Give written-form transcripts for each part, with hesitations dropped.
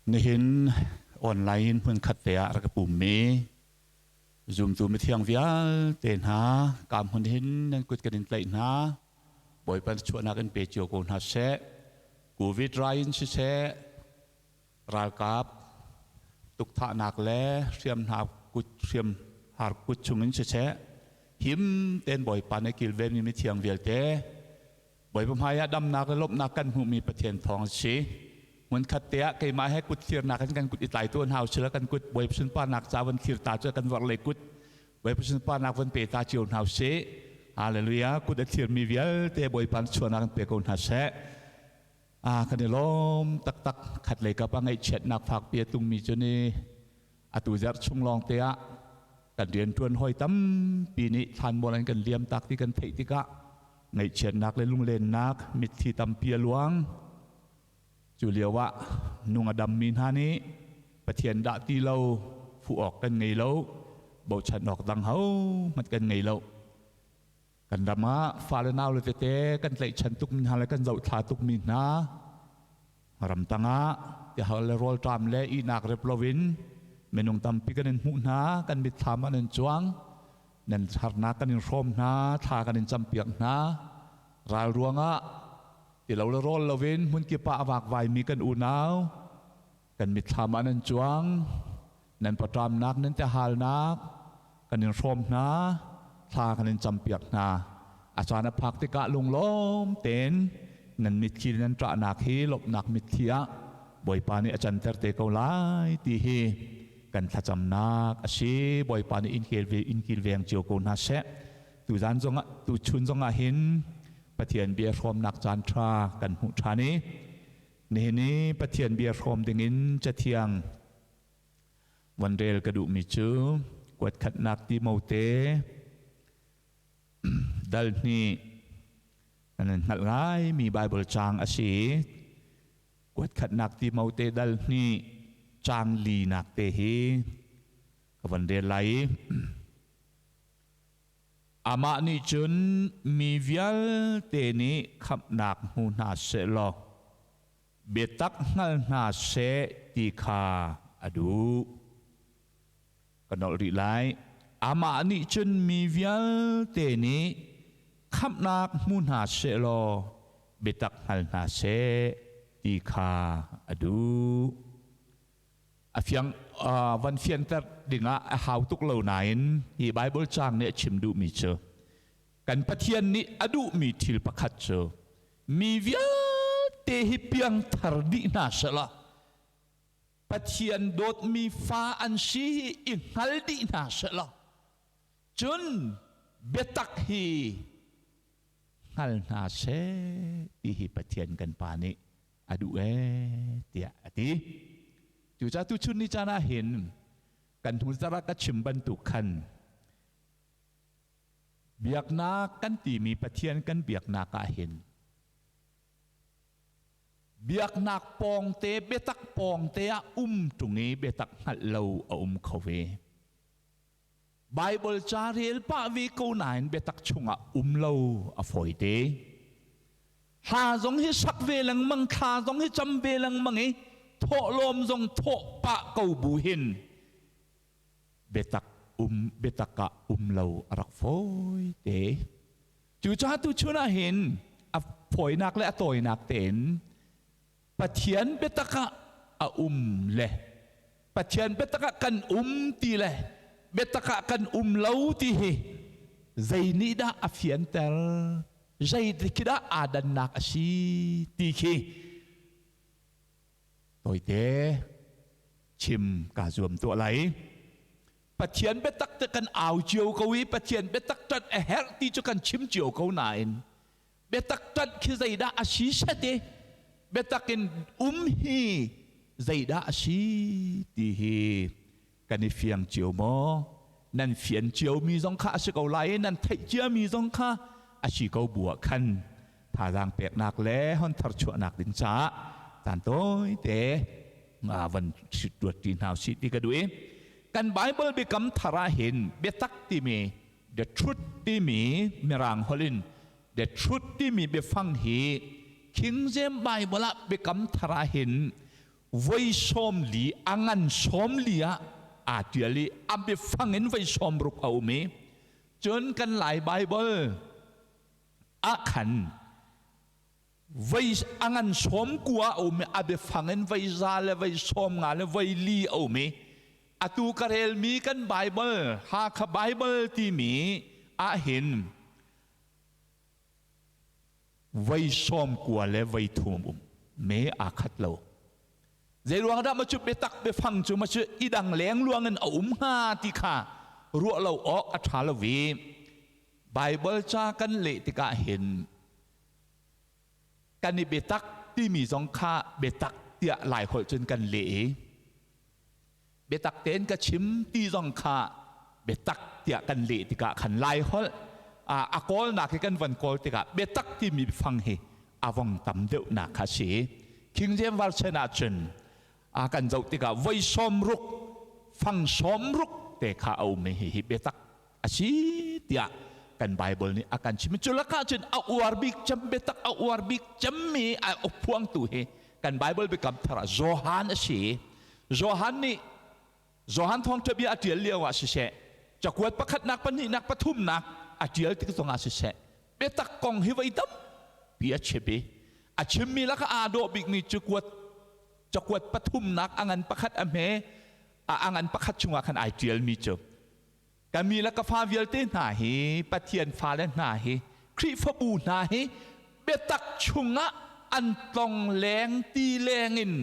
Nihin online hmunkhat te ah rak i pummi zumtu mithiang vialte hna ka hmun hin nan kut kan in tlaih hna. Bawipa chuahnak in pe cio ko hna seh. Covid rai in siseh, ralkap tukthahnak le hriamhna kut hriam har kut chungin siseh, him tein Bawipa nih kilvenmi mithiang vialte Bawipa hmaiah damnak le lawmhnak kan hmuhmi Pathian thawng a si. Hmunkhat te ah keimah he kut thlirnak in kan kut i tlai tuan hau sila kan kut Bawipa sunparnak ca van thlir ta cu kan vorhlei kut Bawipa sunparnak van pe ta cio hna usih. Hallelujah. Kut a thlirmi vialte Bawipa chuahnak in pe ko hna seh. Ah kan i lawm taktak khat lei kap ah ngaihchiatnak fakpi a tlungmi cu ni atu zarh chung lawng te ah kan rianṭuan hawi tampi nih thlanmual an kan liam tak ti kan theih tikah ngaihchiatnak le lunglennak mitthli tampi a luang. Cu lio ah nung a dammi hna nih Pathian dah ti lo fuh awk kan ngei lo, bochan awk dang hohmanh kan ngei lo. Kan ram ah fale naule tete kan tlaihchan tukmi hna le kan zohthla tukmi hna ramtang ah tihal le rawlṭam le ihnak rep loin minung tampi kan in hmuh hna, kan mitthlam ah nan cuang, nan harnak kan in hrawm hna, thla kan in campiak hna. Ral ruangah tilo le rawl loin hmunkip ah a vakvaimi kan unau kan mitthlam ah nan cuang, nan paṭamnak nan tihalnak kan in hrawm hna, thla kan in campiak hna. A caan a phak tikah lunglawm tein nan mitthli nan ṭahnak hi lawmhnak mitthli ah Bawipa nih a canter te ko lai ti hi kan thlacamnak a si. Bawipa nih in kilveng cio ko hna seh. Tuzan zongah tuchun zongah hin Pathian bia hrawmnak caan ṭha kan hmuh ṭhan i nihin i Pathian bia hrawm dingin Cathiang von rel ka duhmi cu kuatkhatnak Timote dal hnih nan hngalh ngaimi Baibal caang a si. Kuatkhatnak Timote dal hnih caang linak te hi ka von rel lai i Amah nih cun mi vialte nih khamhnak hmu hna sehlaw biatak hngal hna seh ti kha a duh. Ka nolh rih lai. Amah nih cun mi vialte nih khamhnak hmu hna sehlaw biatak hngal hna seh ti kha a duh. A fiang van fianter dingah a hau tuk lo nain hi Baibal caang nih a chim duhmi cu kan Pathian nih a duhmi thil pakhat cu mi vialte hi piangthar dih hna sehla Pathian dawtmi fa an si hi i hngal dih hna sehla cun biatak hi hngal hna seh ti hi Pathian kan Pa nih a duh ee tiah a ti. Cucaah tuchun ni caan ah hin kan hnu zarh ah ka chim bantuk khan biaknak kan timi Pathian kan biaknak ah hin biaknak pawngte biatak pawngte ah um ṭung i biatak hngalh lo a um kho ve. Baibal ca rel pah ve ko nain biatak chungah um lo a fawite. Hla zong hi sak ve lengmang, thla zong hi cam ve lengmang i thawhlawm zong thawh pah ko bu hin biatak um biatak ah um lo a rak fawi te. Cucaah tuchun ah hin a fawinak le a tawinak tein Pathian biatak ah a um le Pathian biatak ah kan um ti le biatak ah kan um lo ti hi zei nih dah a fianter zeitik khi dah aa dannak a si ti khi tawite chim kaa zuam tuah lai. Pathian biatak te kan au cio ko i Pathian biatak ṭanh a herh ti cu kan chim cio ko nain biatak ṭanh khi zeidah a si set i biatak in um hi zeidah a si ti hi kan i fiang cio maw? Nan fian ciomi zong kha a si ko lai i nan theih ciami zong kha a si ko bu ah khan thazaang peknak le hon tharchuahnak ding caah caan tawite van ruat ṭi hna usih ti ka duh i kan Bible biakam thar ah hin biatak timi the truth timi mirang holh in the truth timi biafang hi King James Bible ah biakam thar ah hin Voi 40 a ngan 40 ah aa ṭial i a biafang in voi 60 a um i cun kan Lai Baibal ah khan voi a ngan 90 a um i a biafang in voi 100 le voi 50 le voi 4 a um i atu ka relmi kan Baibal Hakha Baibal timi ahhin voi 90 le voi 30 um me aa khat lo. Zeiruang dah ma cu biatak biafang cu ma cu i dang leng luang in a um hnga ti kha ruah lo awk a ṭha lo i Baibal ca kan leh tikah hin kan i biatak timi zong kha biatak tiah Laiholh cun kan leh i biatak tein ka chim ti zong kha biatak tiah kan leh tikah khan Laiholh a kawlnak hi kan van kawl tikah biatak timi biafang hi a vong tam deuhnak kha si. King James Version ahcun a kan zoh tikah voi 60 fang 60 te kha a um i hihi biatak a si tiah kan Bible nih a kan chim. Cu lakah cun a uar bik cem biatak a uar bik cemmi a phuangtu hi kan Bible biakam thar ah Johan a si. Johan nih Johan thawngṭha bia a ṭial lio ah siseh, cakuat pakhatnak, pahnihnak, pathumnak a ṭial tik zongah siseh, biatak kong hi voi tampi a chim i a chimmi lakah aa dawh bikmi cu kuat cakuat pathumnak a ngan pakhat a hme a ngan pakhat chungah khan ai ṭialmi cu ka mi le ka fa vialte hna hi Pathian fale hna hi Khrihfabu hna hi biatak chungah an tlong leng ti leng in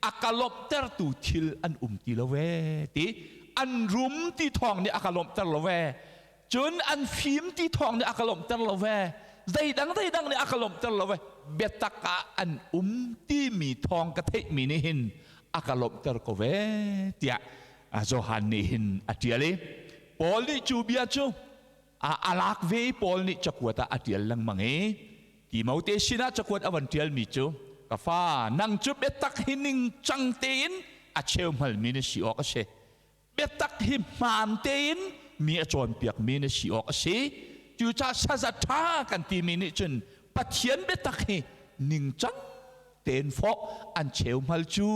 a ka lawmhtertu thil an um ti lo ve ti an rum ti thawng nih a ka lawmhter lo ve cun an fim ti thawng nih a ka lawmhter lo ve zeidang zeidang nih a ka lawmhter lo ve biatak ah an um timi thawng ka theihmi nih hin a ka lawmhter ko ve tiah Johan nih hin a ṭial i Paul nih cu bia cu a lak ve i Paul nih cakuat ah a ṭial lengmang i Timote sinah cakuat a van ṭialmi cu ka fa nang cu biatak hi ningcang tein a cheu hngalmi na si awk a si biatak hi hmaan tein mi a cawnpiakmi na si awk a si cucaah saza ṭha kan timi nih cun Pathian biatak hi ningcang tein fawh an cheu hngal cu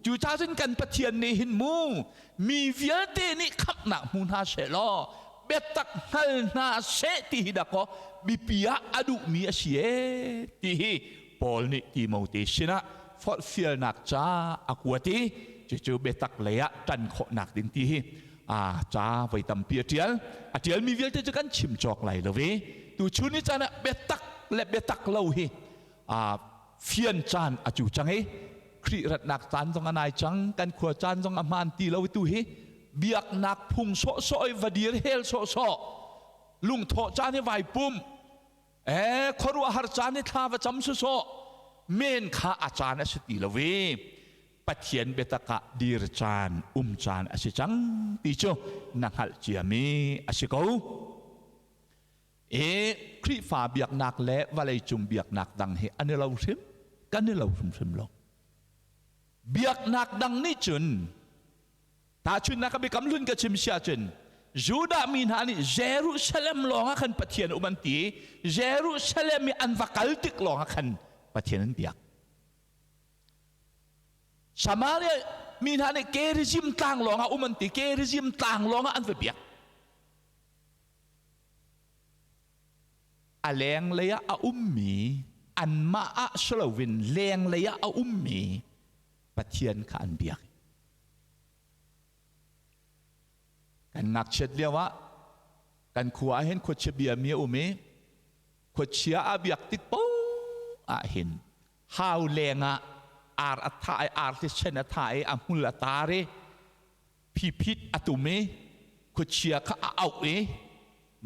cucaah cun kan Pathian nih hin mu mi vialte nih khamhnak hmu hna seh law biatak hngal hna seh ti hi dakaw biapi ah a duhmi a si ee ti hi Paul nih Timote sinah forhfialnak ca a kuat i cucu biatak lei ah ṭan khawhnak ding ti hi a ca voi tampi a ṭial. A ṭialmi vialte cu kan chim cawk lai lo i tuchun ni caan ah biatak le biatak lo hi a fian caan a cu cang i Khrih ratnak caan zong a nai cang kan khua caan zong a hmaan ti lo tu hi biaknak phung sawhsawh i va dir hel sawhsawh lungthawh caan hi vai pum e khuaruahhar caan i thla va cam sawsawh men kha a caan a si ti lo i Pathian biatak ah dir caan um caan a si cang ti cu na hngalh ciami a si ko. E Khrihfa biaknak le vawleicung biaknak dang hi an i lo hrim kan i lo hrimhrim lo. Biaknak dang nih cun tahchunhnak ka biakam hlun ka chim si ahcun Judah mi hna nih Jerusalem lawng ah khan Pathian um an ti. Jerusalem i an va kal tik lawng ah khan Pathian an biak. Samaria mi hna nih Gerizim tlang lawng ah um an ti. Gerizim tlang lawng ah an va biak. A lenglei ah a ummi anmah ah si loin lenglei ah a ummi Pathian kha an biak. Kan ngakchiat lio ah kan khua ah hin khuachia biami a um i khuachia a biak tik paoh ah hin hau leng ah ar a thah i arti sen a thah i a hmul a tar i phiphit a tum i khuachia kha a auh i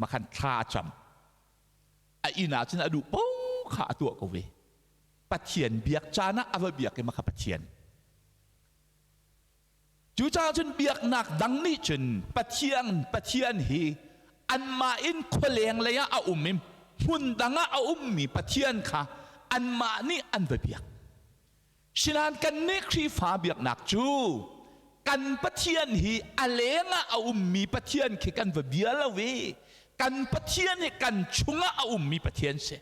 makhan thla a cam. A inn ah cun a duh paoh kha a tuah ko ve. Pathian biak caan ah a va biak i makha Pathian. Cucaah cun biaknak dang nih cun Pathian Pathian hi anmah in khualeng lei ah a um i hmun dang ah a ummi Pathian kha anmah nih an va biak. Sinain kannih Khrihfa biaknak cu kan Pathian hi a lengah a ummi Pathian khi kan va bia lo i kan Pathian hi kan chungah a ummi Pathian si.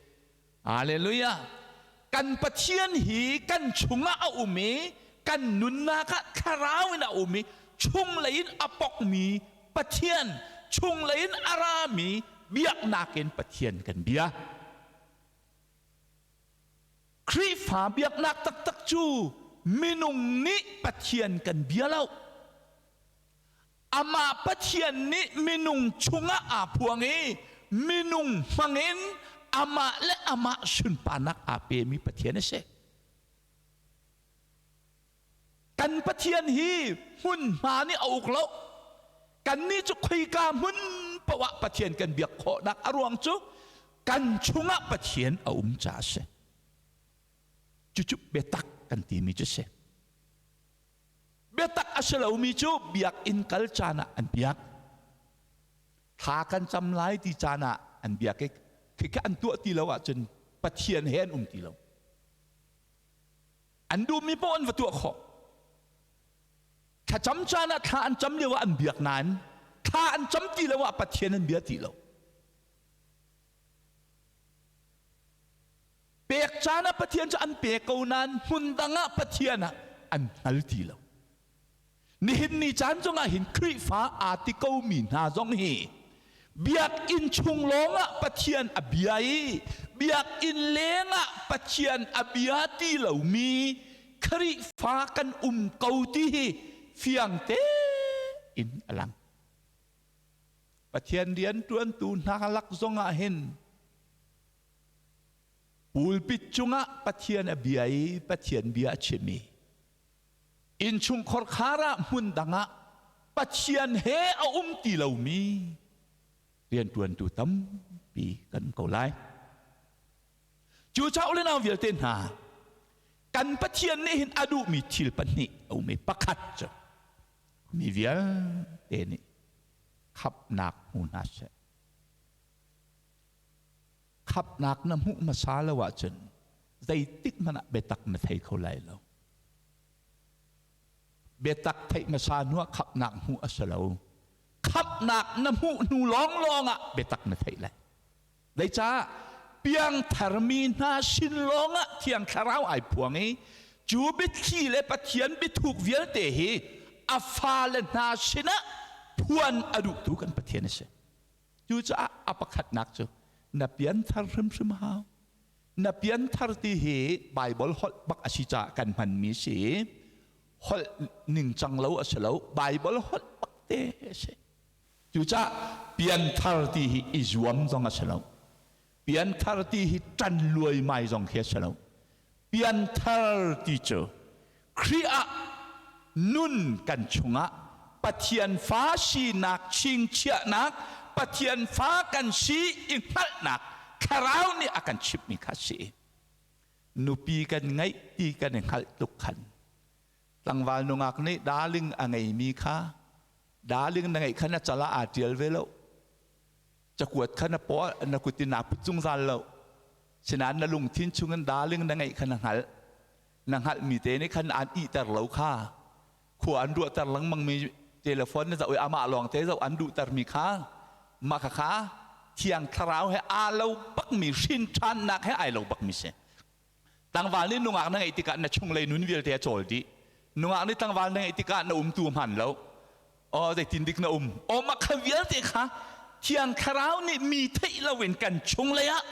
Hallelujah. Kan Pathian hi kan chungah a um i kan nunnak ah thlarau in a um i chunglei in a pokmi Pathian, chunglei in a rami biaknak in Pathian kan bia. Khrihfa biaknak taktak cu minung nih Pathian kan bia lo. Amah Pathian nih minung chungah aa phuang i minung hmangin amah le amah sunparnak aa pemi Pathian a si. Kan Pathian hi hmunhma nih a uk lo. Kannih cu khoika hmun paoh ah Pathian kan biak khawhnak a ruang cu kan chungah Pathian a um caah a si. Cucu biatak kan timi cu a si. Biatak a si lomi cu biakinn kal caan ah an biak. Thla kan cam lai ti caan ah an biak i khikha an tuah ti lo ahcun Pathian he an um ti lo. An duhmi paoh an va tuah khawh. Thlacam caan ah thla an cam lio ah an biak nain thla an cam ti lo ah Pathian an bia ti lo. Pek caan ah Pathian cu an pe ko nain hmun dang ah Pathian ah an hngal ti lo. Nihin ni caan zongah hin Khrihfa aa ti komi hna zong hi biakinn chung lawngah Pathian a bia i biakinn lengah Pathian a bia ti lomi Khrihfa kan um ko ti hi fiang tein a lang. Pathian rianṭuantu hna lak zongah hin pulpit cungah Pathian a bia i Pathian bia a chim i innchungkhar khar ah hmun dang ah Pathian he a um ti lomi rianṭuantu tampi kan ko lai. Cu cauk le nau vialte hna kan Pathian nih hin a duhmi thil pahnih a um i pakhat cu mi vialte nih khamhnak hmu hna seh. Khamhnak na hmuh hmasa lo ahcun zeitik hmanh ah biatak na thei kho lai lo. Biatak theih hmasa hnuah khamhnak hmuh a si lo. Khamhnak na hmuh hnu lawnglawng ah biatak na theih lai. Zeicah piangtharmi hna sin lawngah Thiang Thlarau ai phuang i cu biathli le Pathian biathuk vialte hi a fale hna sinah phuan a duhtu kan Pathian a si. Cucaah a pakhatnak cu na pianthar hrimhrim hau. Na pianthar ti hi Baibal holh bak a si caah kan hmanmi si. Holh ningcang lo a si lo. Baibal holh bak te a si. Cucaah pianthar ti hi i zuam zong a si lo. Pianthar ti hi ṭan luaimai zong khi a si lo. Pianthar ti cu Khrih ah nun kan chungah Pathian fa sinak chingchiahnak, Pathian fa kan si i hngalhnak Thlarau nih a kan chimhmi kha a si. Nupi kan ngeih ti kan i hngalh tuk khan tlangval nungak nih darling a ngeimi kha darling na ngeih kha na cal ah aa ṭial ve lo. Cakuat kha na paw na kut in naa put zungzal lo. Sinain na lungthin chungin darling na ngeih kha na hngalh. Na hngalhmi te nih khan aan ihter lo kha. Khua an ruahter lengmangmi telephone na zoh i amah lawng te zoh an duhtermi kha mah khakha Thiang Thlarau he aa lo bakmi hrin ṭhannak he ai lo bakmi si. Tlangval nih nungak na ngeih tikah na chunglei nun vialte a cawl dih. Nungak nih tlangval na ngeih tikah na umtu a hmaan lo. Aw zeitin dik na um? Aw mah kha vialte kha Thiang Thlarau nih mi theih loin kan chunglei ah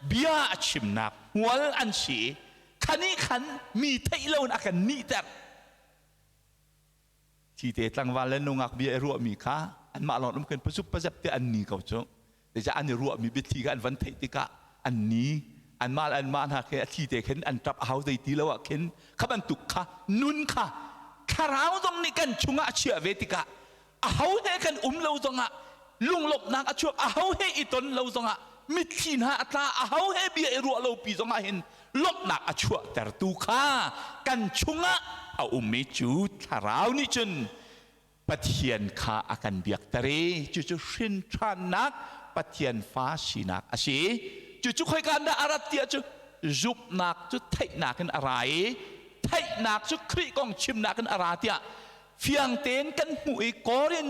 bia a chimnak hmual an si i kha nih khan mi theih loin a kan nihter. Thite tlangval le nungak bia i ruahmi kha anmah lawng um khin pazuk pazep te an ni ko cu. Zeicah an i ruahmi biathli kha an van theih tikah an ni anmah le anmah hna khi a thli te khin an ṭap a hau zei ti lo ah khin kha bantuk kha nun kha thlarau zong nih kan chungah a chiah ve tikah aho he kan um lo zongah lunglawmhnak a chuak, aho he i ton lo zongah mitthli hna a tla, aho he bia i ruah lo pi zongah hin lawmhnak a chuahtertu kha kan chungah a ummi cu thlarau nih cun Pathian kha a kan biakter i cucu hrinṭhannak Pathian fa sinak a si. Cucu khoika dah a rat tiah cu zumhnak cu theihnak in a ra i theihnak cu Khrih kong chimnak in a ra tiah fiang tein kan hmuh i Korin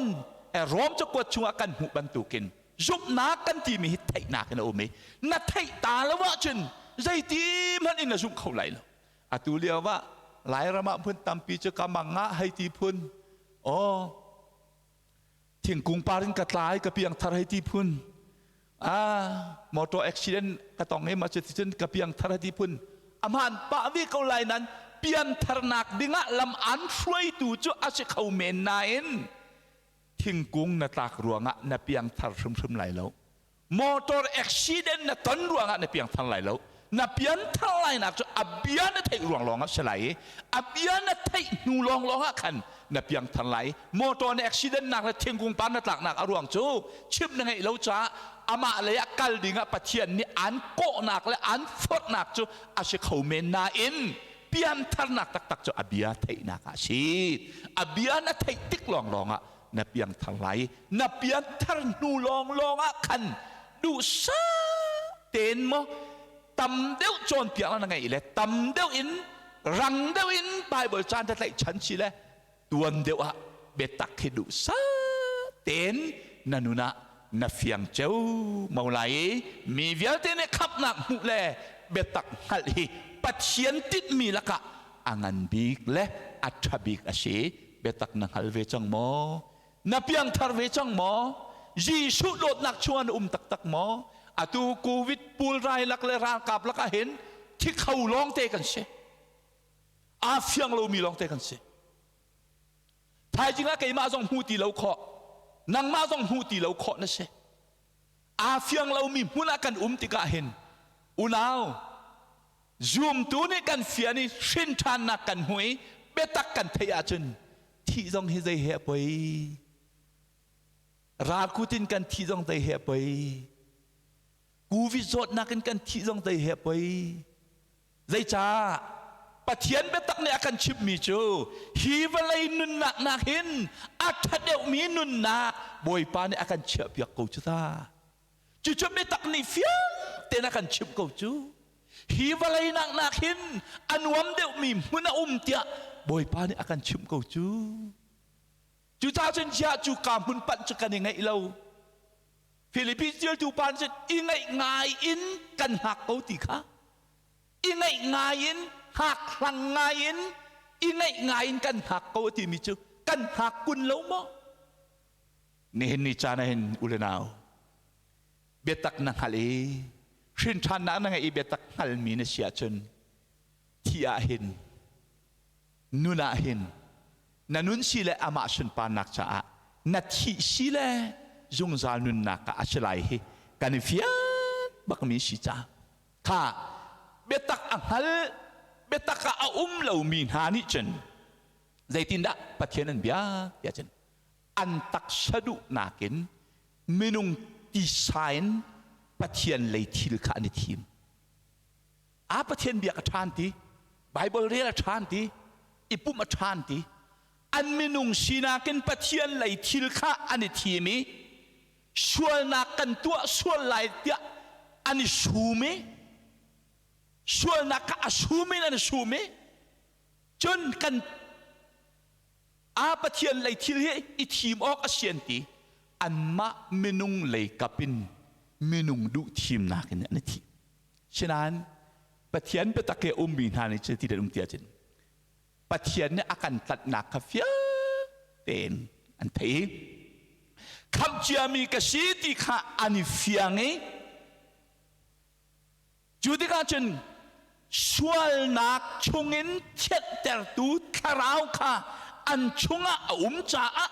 Rom cakuat chungah kan hmuh bantukin zumhnak kan timi hi theihnak in a um i na theih ta lo ahcun zeiti hmanh in na zumh kho lai lo. Atu lio ah Lairam ah phun tampi cu ka mang ah hei ti phun. Oh, thingkung par in ka tlai ka piang thar hei ti phun. Ah, motor accident ka tong i ma cu cun ka piang thar hei ti phun. Aman pah ve ko lai nan pian tharnak dingah lam an hruaitu cu a si kho men nain thingkung na tlak ruangah na piang thar hrimhrim lai lo. Motor accident na ton ruangah na piangthar lai lo. Na pianthar lainak cu a bia na theih ruang lawng ah si lai i a bia na theih hnu lawng lawng ah khan na piangthar lai. Motor na accident nak le thingkung par na tlaknak a ruang cu chim na ngeih lo caah amah lei ah kal ding ah Pathian nih aan kawhnak le aan forhnak cu a si kho men nain piantharnak taktak cu a bia theihnak ah a si. A bia na theih tik lawnglawng ah na piangthar lai. Na pianthar hnu lawnglawng ah khan duhsah tein maw tam deuh cawnpiak na ngeih le tam deuh in rang deuh in Bible caan ta tlaihchan si le tuan deuh ah biatak hi duhsah tein na nun ah na fiang ceu mo lai i mi vialte nih khamhnak hmuh le biatak hngalh hi Pathian tinhmi lakah a ngan bik le a ṭha bik a si. Biatak na hngal ve cang maw? Na piangthar ve cang maw? Jesuh dawtnak chungah na um taktak maw? Atu COVID pulrai lak le ralkap lakah hin thi kho lawngte kan si. Aa fiang lomi lawngte kan si. Thaizing ah keimah zong hmu ti lo khawh, nangmah zong hmu ti lo khawh na si. Aa fiang lomi hmun ah kan um tikah hin unau zumtu nih kan fian i hrin ṭhannak kan hmu i biatak kan theih ahcun thih zong hi zei he a poi? Ral kut in kan thih zong zei he a poi? Covid zawtnak in kan thih zong zei he a poi? Zeicah? Pathian biatak nih a kan chimhmi cu hi vawlei nunnak nakin a ṭha deuhmi nunnak Bawipa nih a kan chiahpiak ko cu ta. Cucu biatak nih fiang tein a kan chimh ko cu. Hi vawlei nak nakin a nuam deuhmi hmun a um tiah Bawipa nih a kan chimh ko cu. Cucaah cun ziah cu ka hmun panh cu kan i ngaih lo. Philippines ṭialtu pa nih cun i ngaih ngai in kan hngak ko ti kha i ngaih ngai in hngak hlang ngai in i ngaih ngai in kan hngak ko a timi cu kan hngak kun lo maw? Nihin ni caan ah hin u le nau biatak na hngalh i hrinṭhannak na ngeih i biatak hngalmi na si ahcun thi ah hin nun ah hin na nun si le amah sunparnak caah na thih si le zungzal nunnak ah a si lai hi kan i fian bakmi si ca kha biatak a hngal biatak ah a um lomi hna nih cun zeitindah Pathian an bia tiah cun an taksa duhnak in minung tisa in Pathian lei thil kha an i thim. A Pathian biak a ṭhan ti, Bible rel a ṭhan ti, i pumh a ṭhan ti. An minung sinak in Pathian lei thil kha an i thim i sualnak kan tuah sual lai tiah an i sum i sualnak kha a sum in an i sum i cun kan a Pathian lei thil hi i thim awk a si an ti. Anmah minung lei kap in minung duh thimnak in an i thim. Sinain Pathian biatak he ummi hna nih cu ti dan um ti ahcun Pathian nih a kan tlanhnak kha fiang tein an thei i khamh ciami ka si ti kha an i fiang i cu tikah cun sualnak chungin thianhtertu thlarau kha an chungah a um caah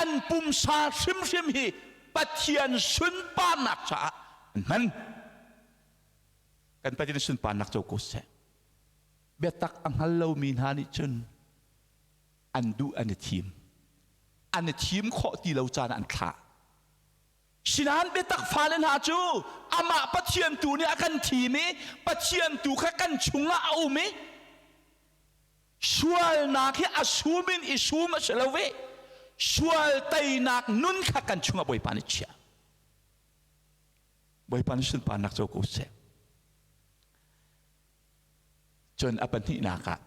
an pumsa hrimhrim hi Pathian sunparnak caah an hman. Kan Pathian sunparnak co ko seh. Biatak a hngal lomi hna nih cun an duh an i thim. An i thim khawh ti lo caan ah an thlah. Sinain biatak fale hna cu amah Pathian tu nih a kan thim i Pathian tu kha kan chungah a um i sualnak hi a sum in i sum a si lo ve. Sual teinak nun kha kan chungah Bawipa nih chiah. Bawipa nih sunparnak co ko seh. Cun a pahnihnak ah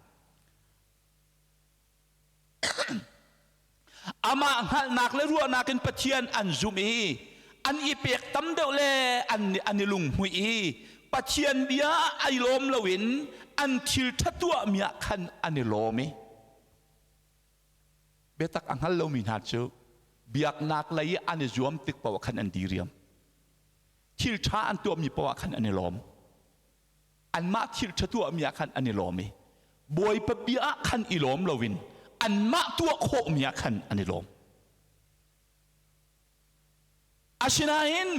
amah hngalhnak le ruahnak in Pathian an zumh i an i pek tam deuh le an i lunghmuih i Pathian bia ah ai lawm loin an thil ṭha tuahmi ah khan an i lawm i biatak a hngal lomi hna cu biaknak lei i an i zuam tik paoh ah khan an diriam. Thil ṭha an tuahmi paoh ah khan an i lawm. Anmah thil ṭha tuahmi ah khan an i lawm i Bawipa bia ah khan i lawm loin anmah tuah khawhmi ah khan an i lawm. Asinain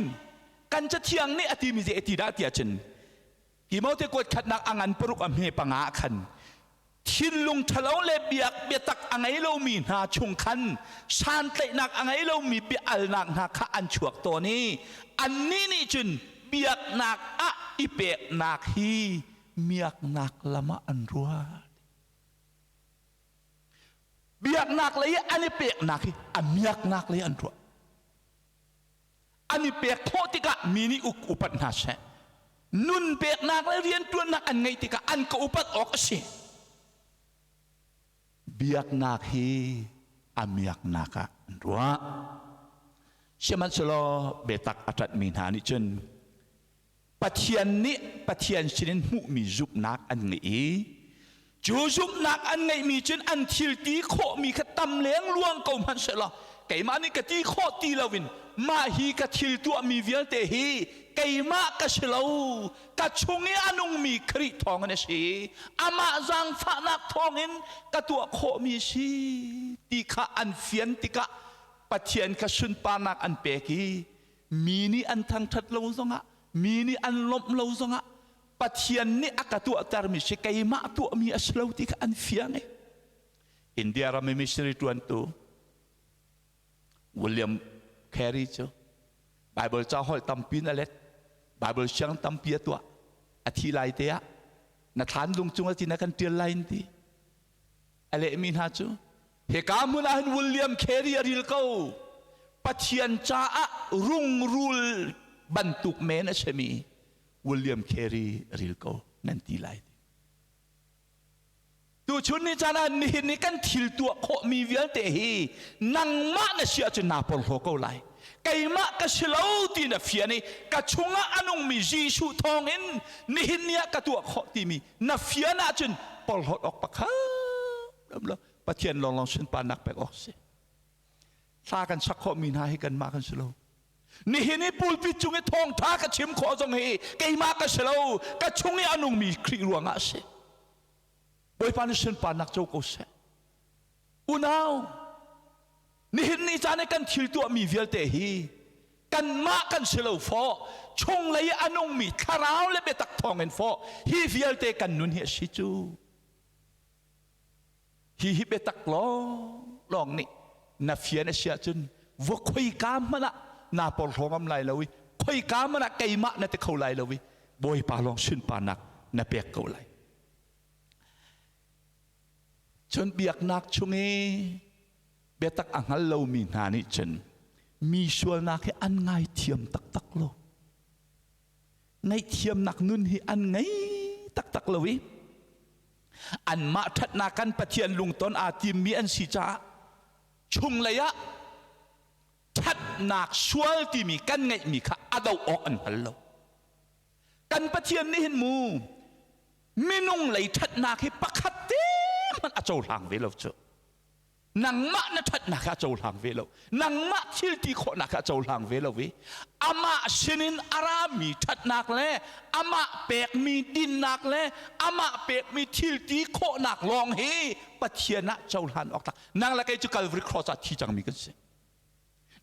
kan Cathiang nih a timi zei a ti dah tiah cun Timote kuat khatnak a ngan paruk a hme panga ah khan thinlung ṭhalo le biak biatak a ngei lomi hna chung khan santlaihnak a ngei lomi bia alnak hna kha an chuak tawn i annih nih cun biaknak ah i peknak hi miaknak lam ah an ruat. Biaknak lei i an i peknak hi a miaknak lei an ruah. An i pek khawh tikah mi nih uk upat hna seh. Nun peknak le rianṭuannak an ngeih tikah an ka upat awk a si. Biaknak hi a miaknak ah an ruah. Sihmanhsehlaw biatak a ṭanhmi hna nih cun Pathian nih Pathian sinin hmuhmi zumhnak an ngeih i cu zumhnak an ngeihmi cun an thil ti khawhmi kha tam lengluang ko hmanh sehlaw keimah nih ka ti khawh ti loin mah hi ka thil tuahmi vialte hi keimah ka si lo, ka chung i a nungmi Khrih thawngin a si, amah zaangfahnak thawngin ka tuah khawhmi a si ti kha an fian tikah Pathian kha sunparnak an pek i mi nih an thangṭhat lo zongah, mi nih an lawmh lo zongah, Pathian nih a ka tuahtermi si, keimah tuahmi a si lo ti kha an fiang i India ram i missionary ṭuantu William Carey cu Bible ca holh tampi in a let, Bible siang tampi a tuah. A thi lai te ah na thlan lung cung ah ti na kan ṭial lai in ti a lehmi hna cu hika hmun ah hin William Carey a ril ko, Pathian caah rungrul bantuk men a simi William Carey a ril ko nan ti lai. Tuchun ni caan ah nihin ni kan thil tuah khawhmi vialte hi nangmah na si ahcun naa porhlaw ko lai. Keimah ka si lo ti na fian i ka chungah a nungmi Jesuh thawngin nihin ni ah ka tuah khawh timi na fian ahcun porhlawt awk pakhat ram lo, Pathian lawnglawng sunparnak pek awk si. Thla kan sak khawhmi hna hi kanmah kan si lo. Nihin i pulpit cung i thawngtha ka chim khawh zong hi keimah ka si lo, ka chung i a nungmi Khrih ruangah a si. Bawipa nih sunparnak co ko seh. Unau, nihin ni caan i kan thil tuahmi vialte hi kanmah kan si lo fawh, chunglei i a nungmi thlarau le biatak thawngin fawh hi vialte kan nun hi a si cu. Hi hi biatak lawng lawng nih na fian a si ahcun va khoika hmanh ah naa porhlaw ngam lai lo i khoika hmanh ah keimah na ti kho lai lo i Bawipa lawng sunparnak na pek ko lai. Cun biaknak chung i biatak a hngal lomi hna nih cun mi sualnak hi an ngaithiam taktak lo. Ngaihthiamnak nun hi an ngei taktak lo i anmah ṭhatnak kan Pathian lungton aa timmi an si caah chunglei ah ṭhatnak sual timi kan ngeihmi kha a doh awk an hngal lo. Kan Pathian nih hin mu minung lei ṭhatnak hi pakhat te hmanh a cohlang ve lo cu. Nangmah na ṭhatnak kha a cohlang ve lo, nangmah thil ti khawhnak kha a cohlang ve lo i amah sinin a rami ṭhatnak le amah pekmi dinnak le amah pekmi thil ti khawhnak lawng hi Pathian ah cohlan awk tlak. Nang le kei cu Calvary Cross ah thi cangmi kan si.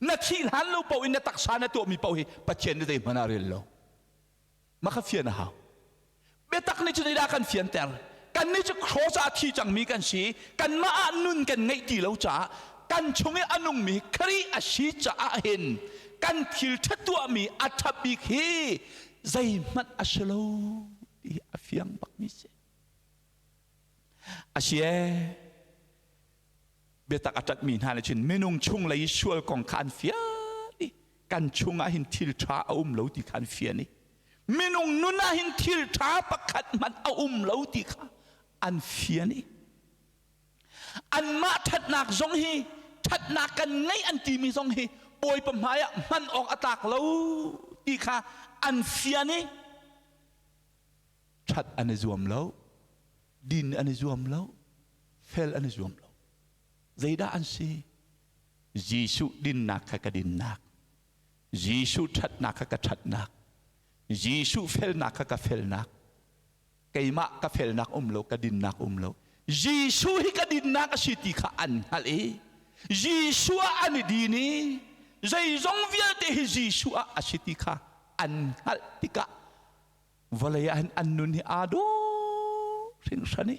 Na thih hlan lo paoh in na taksa na tuahmi paoh hi Pathian nih zeihmanh ah rel lo. Mah kha fian a hau. Biatak nih cun zeidah kan fianter? Kannih cu cross ah a thi cangmi kan si. Kanmah ah nun kan ngeih ti lo caah kan chung i a nungmi Khrih a si caah hin kan thil ṭha tuahmi a ṭha bik hi zeihmanh a si lo ti a fiang bakmi si. A si ee, biatak a ṭanhmi hna nih cun minung chunglei i sual kong kha an fian i kan chungah hin thil ṭha a um lo ti kha an fian i minung nun ah hin thil ṭha pakhat hmanh a um lo ti kha an fian i anmah ṭhatnak zong hi, ṭhatnak kan ngei an timi zong hi Bawipa hmai ah hman awk a tlak lo ti kha an fian i. Ṭhat an i zuam lo, din an i zuam lo, fel an i zuam lo. Zeidah an si? Jesuh dinnak kha ka dinnak, Jesuh ṭhatnak kha ka ṭhatnak, Jesuh felnak kha ka felnak, keimah ka felnak um lo, ka dinnak um lo. Jesuh hi ka dinnak a si ti kha an hngalh i Jesuh ah an i din i zeizong vialte hi Jesuh ah a si ti kha an hngalh tikah vawlei ah hin an nun hi aa dawh hringhran i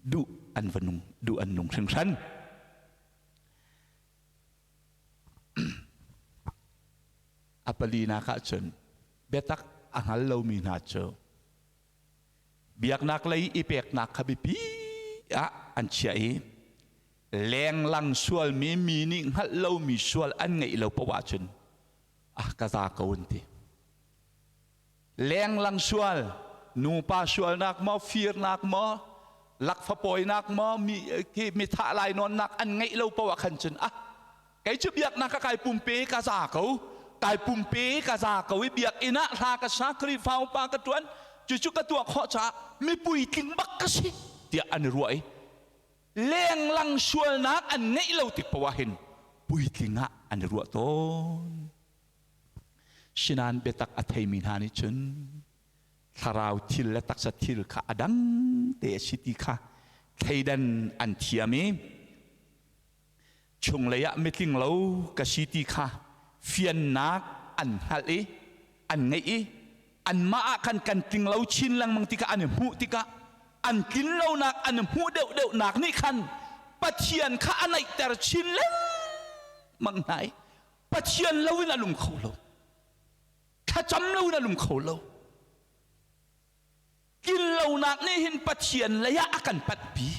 duh an va nung, duh an nung hringhran. A palinak ah cun biatak a hngal lomi hna cu biaknak lei i peknak kha biapi ah an chiah i lenglang sualmi mi nih hngalh lomi sual an ngeih lo paoh ahcun ah ka za ko an ti. Lenglang sual, nupa sualnak maw, firnak maw, lakfapawinak maw, mi khi mi thah lai nawnnak an ngeih lo paoh ah khan cun ah kei cu biaknak ka kai pumpe ka za ko, kai pumpe ka za ko i biakinn ah hla ka sa, Khrihfa upa ka ṭuan, cucu ka tuah khawh caah mi puitling bak ka si tiah an i ruah i lenglang sualnak an ngeih lo tik paoh ah hin puitling ah an i ruah tawn. Sinain biatak a theimi hna nih cun thlarau thil le taksa thil kha a dang te a si ti kha thleidan an thiam i chunglei ah mitling lo ka si ti kha fiannak an hngalh i an ngeih i anmah ah khan kan tling lo chin lengmang tikah an i hmuh tikah an tlin lonak an hmuh deuhdeuhnak nih khan Pathian kha a naihter chin lengmang hna i Pathian loin a lung kho lo. Thlacam loin a lung kho lo. Tlin lonak nih hin Pathian lei ah a kan panhpi.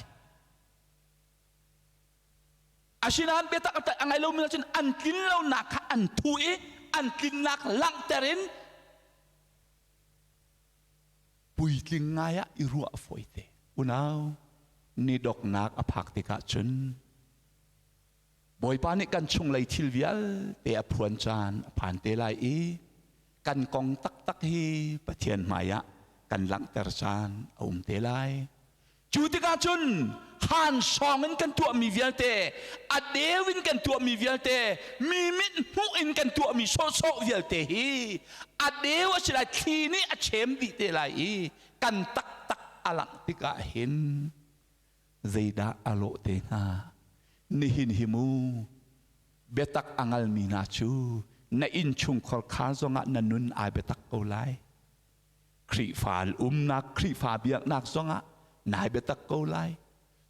Asinain biatak a ngai lomi cun an tlin lonak kha an thu i an tlinnak langhter in puitling ngai ah i ruah a fawite. Unau, ni doknak a phak tikah cun Bawipa nih kan chunglei thil vialte a phuan caan a phan te lai i kan kong taktak hi Pathian hmaiah kan langhter caan a um te lai. Cu tikah cun han sawng in kan tuahmi vialte, a deu in kan tuahmi vialte, mi mit hmuh in kan tuahmi sawhsawh vialte hi a deu a si lai, thli nih a chem dih te lai i kan taktak a langh tikah hin zeidah a lawh te hnga? Nihin hi mu biatak a ngalmi hna cu na innchungkhar khar zongah na nun ai biatak ko lai. Khrihfa umnak, Khrihfa biaknak zongah nai biatak ko lai.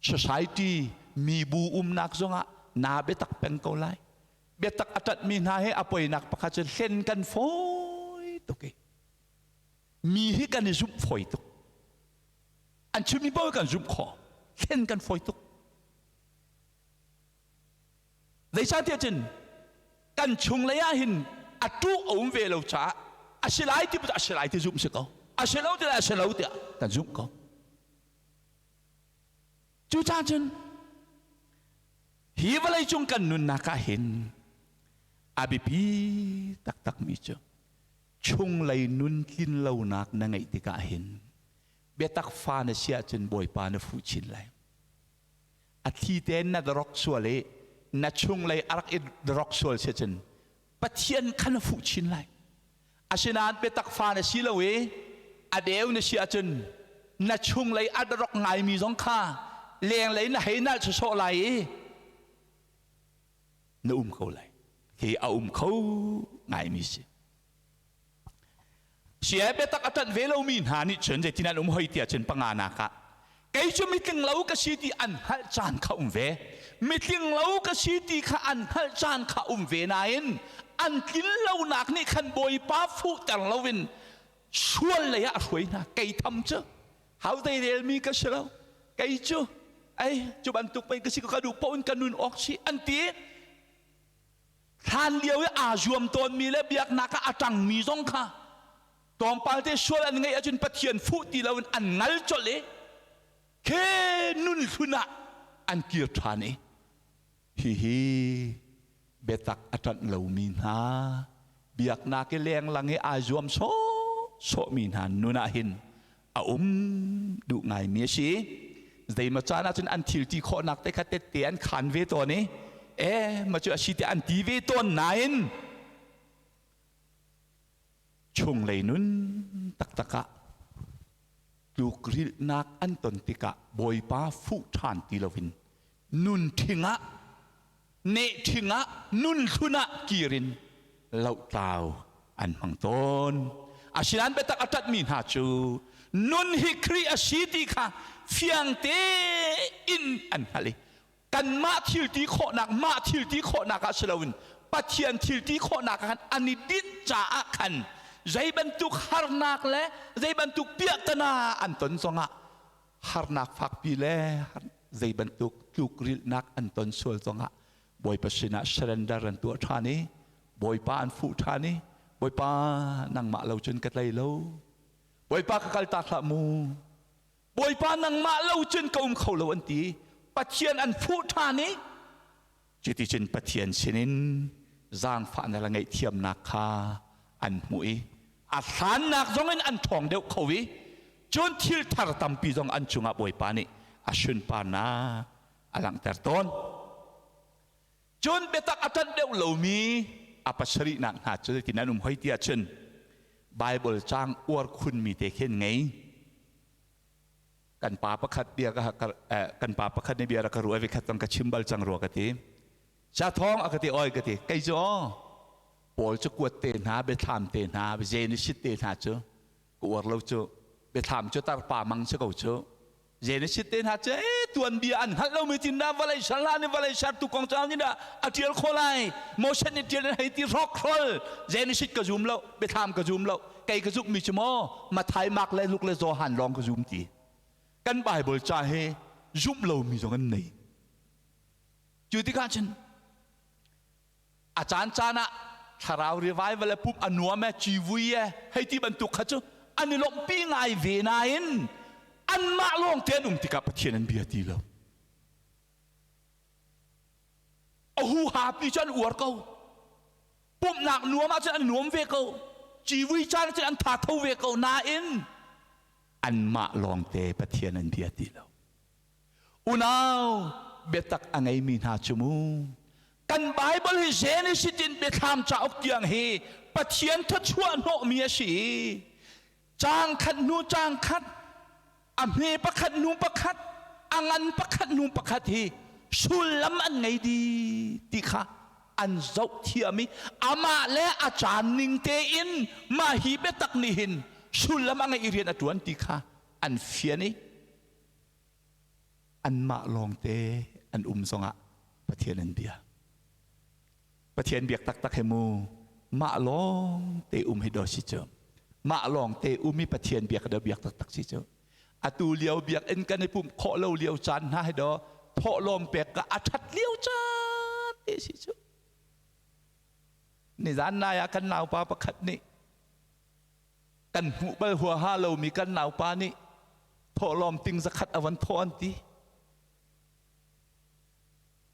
Society mibu umnak zongah naa biatak peng ko lai. Biatak a ṭanhmi hna he a poinak pakhat cu hlen kan fawi tuk i mi hi kan i zumh fawi tuk. An chimmi paoh kan zumh khawh. Thlen kan fawi tuk. Zeicahtiah cun kan chunglei ah hin a ṭuh a um ve lo caah a si lai ti a si lai ti zumh si ko. A si lo ti a si lo tiah kan zumh ko. Cucaah cun hi vawlei cung kan nunnak ah hin a biapi taktakmi cu chunglei nun tlin lonak na ngeih tikah hin biatak fa na si ahcun Bawipa na fuh chin lai. A thli tein na rok sual i na chunglei a rak i rok sual si cun Pathian kha na fuh chin lai. Asinain biatak fa na si lo i a deu na si ahcun na chunglei a rok ngaimi zong kha lenglei na hei nalh sawsawh lai i na um ko lai. Hi a um kho ngaimi si. Sia biatak a ṭanh ve lomi hna nih cun zeitin an um hoi tiah cun panganak ah kei cu mitling lo ka si ti an hngalh caan kha um ve. Mitling lo ka si ti kha an hngalh caan kha um ve nain an tlin lonak nih khan Bawipa fuhter loin sual lei ah a hruai hna. Kei tham cu hau zei relmi ka si lo. Kei cu ei cu bantuk pei ka si ka duh paoh in ka nun awk si an ti. Hlan lio i aa zuam tawnmi le biaknak ah a ṭangmi zong kha tlawmpal te sual an ngeih ahcun Pathian fuh ti loin an ngal colh i khi nun hlun ah an kir ṭhan i hihi biatak a ṭanh lomi hna biaknak i lenglang i aa zuam sawhsawhmi hna nun ah hin a um duh ngaimi a si. Zeimaw caan ahcun an thil ti khawhnak te kha tette an khan ve tawn i e ma cu a si tiah an ti ve tawn nain chunglei nun taktak ah tlukrilhnak an ton tikah Bawipa fuh ṭhan ti loin nun ṭhing ah neh ṭhing ah nun hlun ah kir in lohtlau an hmang tawn. Asinain biatak a ṭanhmi hna cu nun hi Khrih a si ti kha fiang tein an hngalh i kanmah thil ti khawhnak mah thil ti khawhnak ah si loin Pathian thil ti khawhnak ah khan an i dinh caah khan zei bantuk harnak le zei bantuk piahtana an ton zongah harnak fakpi le zei bantuk tlukrilhnak an ton sual zongah Bawipa sinah surrender an tuah ṭhan i Bawipa an fuh ṭhan i Bawipa nangmah lo cun ka tlei lo Bawipa ka kaltak hlah mu Bawipa nangmah lo cun ka um kho lo an ti Pathian an fuh ṭhan i cuticun Pathian sinin zaangfahnak le ngaihthiamnak kha an hmuh i a hlannak zongin an ṭhawng deuh kho i cun thil thar tampi zong an cungah Bawipa nih a sunparnak a langhter tawn. Cun biatak a ṭanh deuh lomi a pasarihnak hna cu zeitin an um hoi ti ahcun Baibal caang uar khunmi te khin ngei. Kan pa pakhat bia ka kan pa pakhat nih bia rak ka ruah i khat ka chim bal cang rua ka ti. Ca thawng a ka ti oi ka ti. Kei cu Paul cu kuat te hna, biathlam te hna, Genesis te hna cu ka uar lo cu. Biathlam cu tarpa mang si ko cu. Genesis te hna cu tuanbia an hngalh lomi tin dah vawlei ser hlan i vawlei sertu kong cu nih dah a ṭial khawh lai Moses nih ṭial in hei ti hrokhrawl Genesis ka zum lo biathlam ka zum lo kei ka zumhmi cu maw Mathai Mark le Luke le Johan lawng ka zum ti kan Bible ca hi zumh lomi zong an nei cu tikah cun a caan caan ah thlarau revival le pumh a nuam e civui e hei ti bantuk kha cu an i lawmhpi ngai ve nain anmah lawng te an um tikah Pathian an bia ti lo a huha pi cu an uar ko pumhnak nuam ahcun an nuam ve ko civui caan ahcun an tha tho ve ko nain anmah lawngte Pathian an bia ti lo Unau biatak a ngeimi hna cu mu kan Bible hi Genesis in Biathlam cauk tiang hi Pathian thluachuah hnawhmi a si i caang khat hnu caang khat a hme pakhat hnu pakhat a ngan pakhat hnu pakhat hi sullam an ngei dih ti kha an zoh thiam i amah le a caan ning tein mah hi biatak nih hin sullam a ngeih i rian a ṭuan ti kha an fian i anmah lawngte an um zongah Pathian an bia. Pathian biak taktak he mu mah lawngte um hi do si cu. Mah lawngte um i Pathian biak do biak taktak si cu. Atu lio biakinn kan i pumh khawh lo lio caan hna hi do thawhlawm pek ka a ṭhat lio caan te si cu. Nizan nai ah kan naupa pakhat nih kan hmuh bal huaha lomi kan naupa nih thawhlawm ting zakhat a van thawh an ti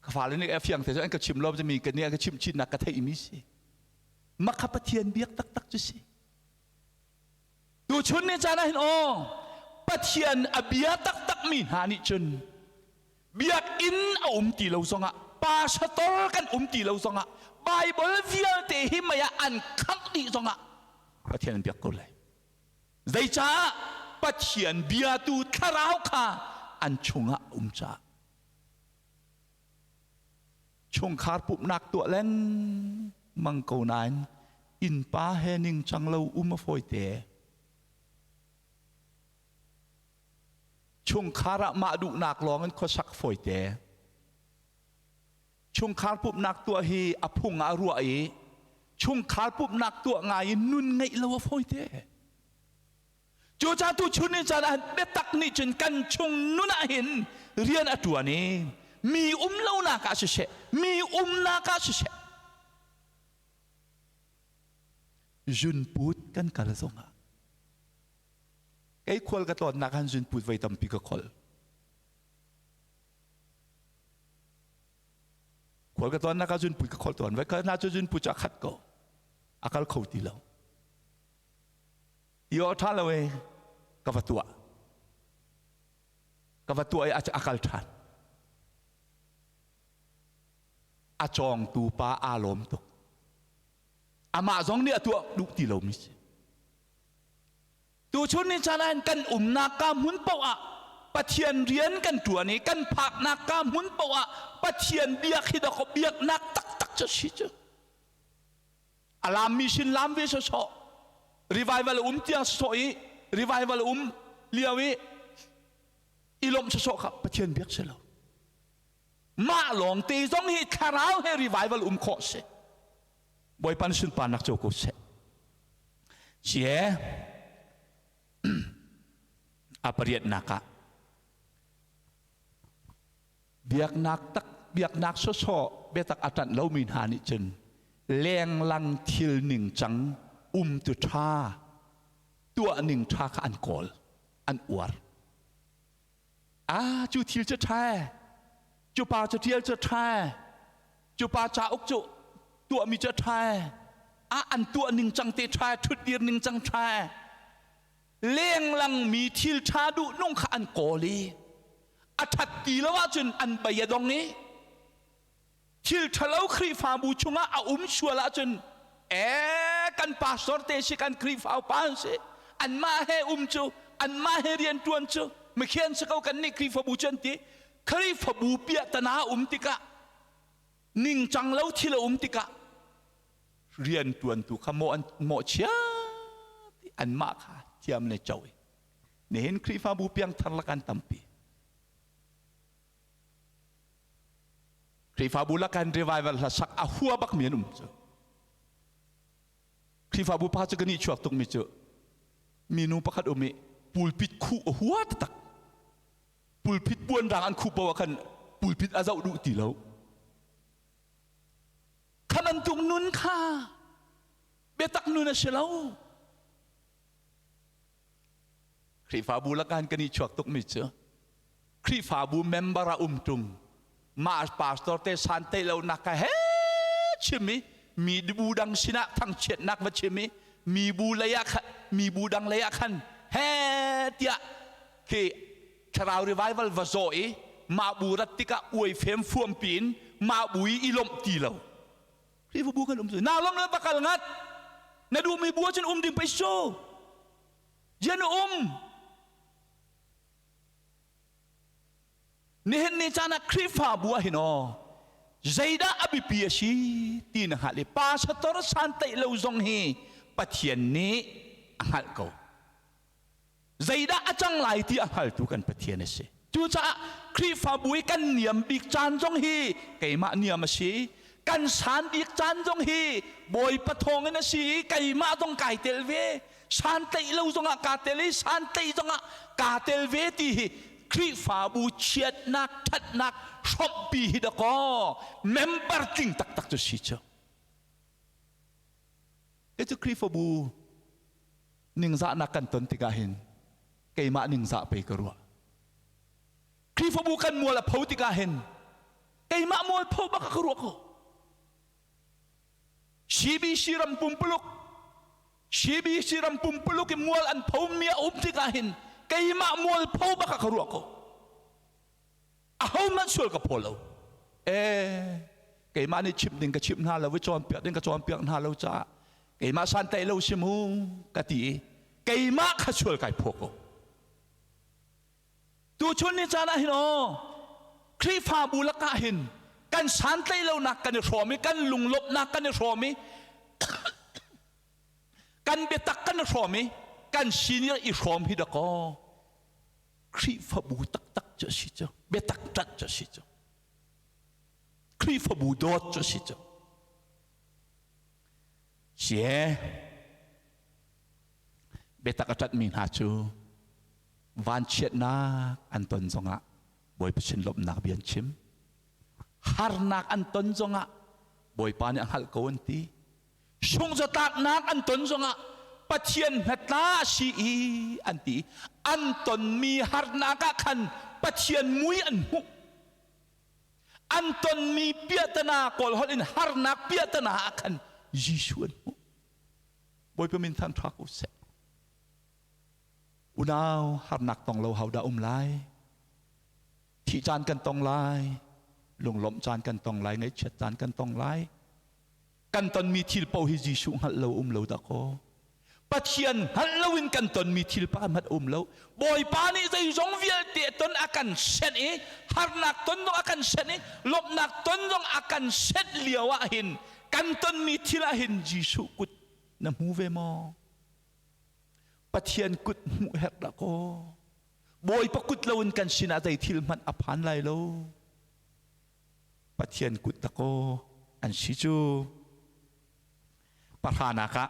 ka fale nih a fiang te cu an ka chim lo mi ka nih a ka chimh chinnak ka theihmi si makha Pathian biak taktak cu si tuchun ni caan ah hin aw Pathian a bia taktak mi hna nih cun biakinn a um ti lo zongah pastor kan um ti lo zongah Bible vialte hi mei ah an khangh dih zongah Pathian an biak ko lai zeicah Pathian biatu thlarau kha an chungah um caah chungkhar pumhnak tuah lengmang ko nain innpa he ningcang lo um a fawite Chungkhar ah mah duhnak lawng in khuasak fawite. Chungkhar pumhnak tuah hi a phung ah ruah i chungkhar pumhnak tuah ngai in nun ngeih lo a fawite. Cucaah tu chun ni caan ah biatak nih cun kan chung nun ah hin rian a ṭuan i mi um lonak ah siseh, mi umnak ah siseh, zunput kan kal zongah Kei khual ka tlawnnak han zunput voi tampi ka khol. Khual ka tlawnnak ah zunput ka khol tawn. Vai kal na cu zunput cu a khat ko. A kal kho ti lo. Ti aw ṭha lo e. Ka va tuah. Ka va tuah i a kal ṭhan. A cawngtu pa aa lawm tuk. Amah zong nih a tuah duh ti lomi si. Tuchun ni caan ah kan umnak ka hmun paoh ah Pathian rian kan ṭuan i kan phaknak ka hmun paoh ah Pathian biak hi dawkaw biaknak taktak cu si cu. A lammi sin lam ve sawsawh. Revival um tiang sawsawh i revival um lio i i lawmh sawsawh kha Pathian biak si lo. Mah lawng te zong hi thlarau he revival um khawh si. Bawipa na sunparnak co ko seh. Cie a pariatnak ah biaknak tak biaknak sawsawh biatak a ṭanh lomi hna nih cun lenglang thil ningcang umtu ṭha tuah ning ṭha kha an kawl an uar. Ah, cu thil cu ṭha ee. Cu pa cu ṭial cu ṭha ee. Cu pa cauk cu tuahmi cu ṭha ee. Ah, an tuah ningcang te ṭha ee, ṭhutdir ningcang ṭha ee. Lenglang mi thil ṭha duh nung kha an kawl i a ṭhat ti lo ahcun an bei a dong i thil ṭhalo Khrihfabu chungah a um sual ahcun ee kan pastor te si kan Khrihfa upa an si anmah he um cu anmah he rian ṭuan cu mikhian si ko kan nih Khrihfabu cu an ti. Khrihfabu piahtana um tikah ningcang lo thil a um tikah rian ṭuantu kha mawh an mawhchiat i anmah kha thiam le co i nihin Khrihfabu piangthar lak an tampi. Khrihfabu lakan revival hlasak a hua bak mi an um cu. Khrihfabu pa cu kan i chuak tuk mi cu minu pakhat um i pulpit khuh a hua taktak. Pulpit puanrang an khuh paoh ah khan pulpit a zoh duh ti lo. Kha bantuk nun kha biatak nun a si lo. Khrihfabu lakan kan i chuak tuk mi cu Khrihfabu member a um ṭung mah pastor te san te lo nak ka he chim i mi bu dang sinah thangchiatnak va chim i mi bu lei ah khan mi bu dang lei ah khan he tiah khi thlarau revival va zawh i mah bu rat tikah uai fem fuam piin mah bu i i lawmh ti lo. Khrihfabu kan um cu na lawmh le va kal ngat na duhmi bu ahcun um ding pei cu rian um. Nihin ni caan ah Khrihfabu ah hin aw zeidah a biapi a si ti na hngalh i pastor santaih lo zong hi Pathian nih a hngalh ko. Zeidah a cang lai ti a hngaltu kan Pathian a si. Cucaah Khrihfabu i kan niam bik caan zong hi keimah niam a si. Kan san bik caan zong hi Bawipa thawngin a si i keimah zong kai tel ve. Santlaih lo zongah kaa tel i santlaih zongah kaa tel ve ti hi Khrihfabu chiatnak ṭhatnak hrawmhpi hi dakaw member tling taktak cu si cu. Kei cu Khrihfabu ningzahnak kan ton tikah hin keimah ningzah pei ka ruah. Khrihfabu kan mual a pho tikah hin keimah mual pho bak ka ruah ko. CBC ram pumpuluk CBC ram pumpuluk i mual an pho mi a um tikah hin keimah mual pho bak ka ruah ko. Ahohmanh sual ka phaw lo. Eh, keimah nih chimh ding ka chimh hna lo i cawnpiak ding ka cawnpiak hna lo caah keimah santaih lo si mu ka ti i keimah kha sual kai phaw ko. Tuchun ni caan ah hin aw Khrihfabu lakah hin kan santlaih lonak kan i hrawm i kan lunglawmhnak kan i hrawm i kan biatak kan i hrawm i kan senior i hrawm hi dakaw Khrihfabu taktak cu a si cu biatak ṭanh cu a si cu Khrihfabu dawt cu a si cu sie biatak a ṭanhmi hna cu vanchiatnak an ton zongah Bawipa sin lawmhnak bia an chim. Harnak an ton zongah Bawipa nih a hngalh ko an ti. Sungzatlaknak an ton zongah Pathian hnatla a si i an ti. An tonmi harnak ah khan Pathian mui an hmuh. An tonmi piahtana Kawl holh in harnak piahtana ah khan Jesuh an hmuh. Bawipa min thangṭha ko seh. Unau harnak tong lo ho dah um lai? Thih caan kan tong lai, lunglawmh caan kan tong lai, ngaihchiat caan kan tong lai. Kan tonmi thil paoh hi Jesuh hngalh lo um lo dah kaw. Pathian hngalh loin kan tonmi thil pakhat hmanh um lo. Bawipa nih zeizong vialte ton a kan senh i harnak ton zong a kan senh i lawmhnak ton zong a kan senh lio ah hin kan tonmi thil ah hin Jesuh kut na hmu ve maw? Pathian kut hmuh herh dah kaw. Bawipa kut loin kan sinah zei thil hmanh a phan lai lo. Pathian kut dakaw an si cu. Pahranak ah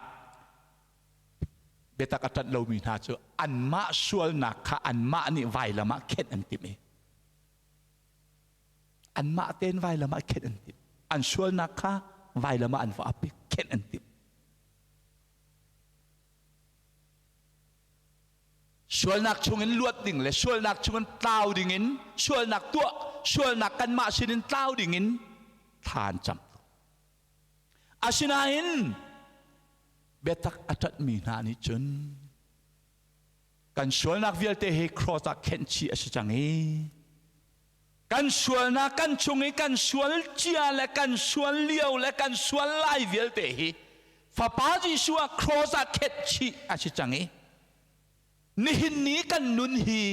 biatak a ṭanh lomi hna cu anmah sualnak kha anmah nih vailam ah khenh an timh i anmah tein vailam ah khenh an timh. An sualnak kha vailam ah an va ap i khenh an timh. Sualnak chungin luat ding le sualnak chungin tlau dingin sualnak tuah sualnak kanmah sinin tlau dingin thla an cam. Asinain biatak a ṭanhmi hna nih cun kan sualnak vialte hi cross ah khenh chih a si cang i kan sualnak kan chung i kan sual cia le kan sual lio le kan sual lai vialte hi Fapa Jesuh ah cross ah khenh chih a si cang i nihin ni kan nun hi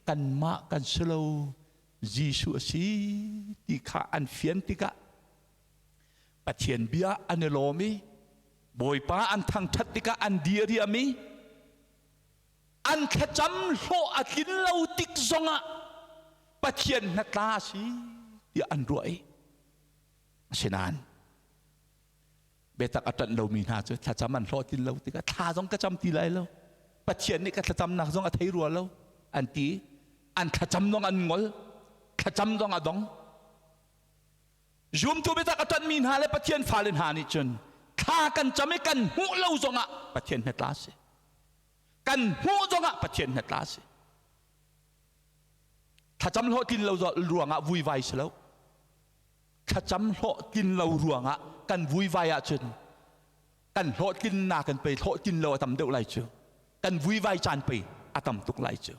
kanmah kan si lo Jesuh a si ti kha an fian tikah Pathian bia an i lawm i Bawipa an thangṭhat tikah an diriam i an thlacam hlawh a tlin lo tik zongah Pathian hnatla a si tiah an ruah i asinain biatak a ṭanh lomi hna cu thlacam an hlawhtlin lo tikah thla zong ka cam ti lai lo, Pathian nih ka thlacamnak zong a thei rua lo an ti. An thlacam zong an ngol, thlacam zong a dong. Zumtu biatak a ṭanhmi hna le Pathian fale hna nih cun thla kan cam i kan hmuh lo zongah Pathian hnatla si, kan hmuh zongah Pathian hnatla si. Thlacam hlawhtlin lo ruangah vuivai si lo. Thlacam hlawhtlin lo ruangah kan vuivai ahcun kan hlawhtlinnak kan pei hlawhtlin lo a tam deuh lai cu, kan vuivai caan pei a tam tuk lai cu.